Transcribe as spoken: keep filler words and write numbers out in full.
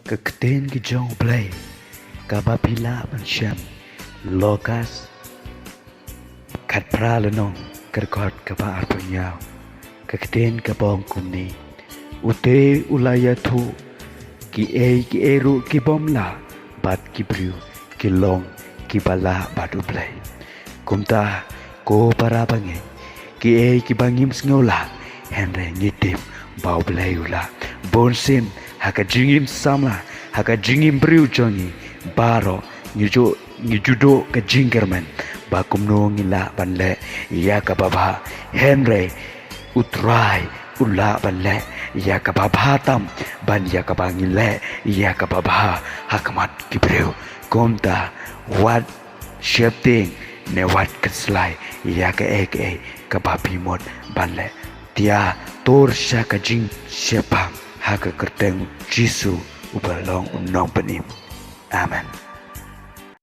Ka ktien ka jong U Blei kaba phi lah ban shem, Lukas khatphra lynnong, ka dkhot kaba arphew hynñiew. Ka ktien ka ong kumne: Ute u la ïathuh kiei kiei ruh ki bym lah bad ki briew ki long kiba lah bad U Blei. Kumta, ko para bangeit, kiei kiba ngim sngew lah, hynrei ngi tip ba U Blei u lah. Bun sien ha ka jingim samla, ha ka jingim briew jong ngi baroh, ngi ju ngi ju duh ka jingkyrmen ba kumno ngi lah ban leh ïa kaba bha, hynrei U Trai u lah ban leh ïa kaba bha tam ban ïa kaba ngi leh ïa kaba bha ha khmat ki briew. Kumta, wat sheptieng ne wat kynslai ïa kaei kaei kaba phi mut ban leh. Te ïa tur sha ka jingsheptieng ha ka kyrteng Jisu uba long u Nongpynim. Amen.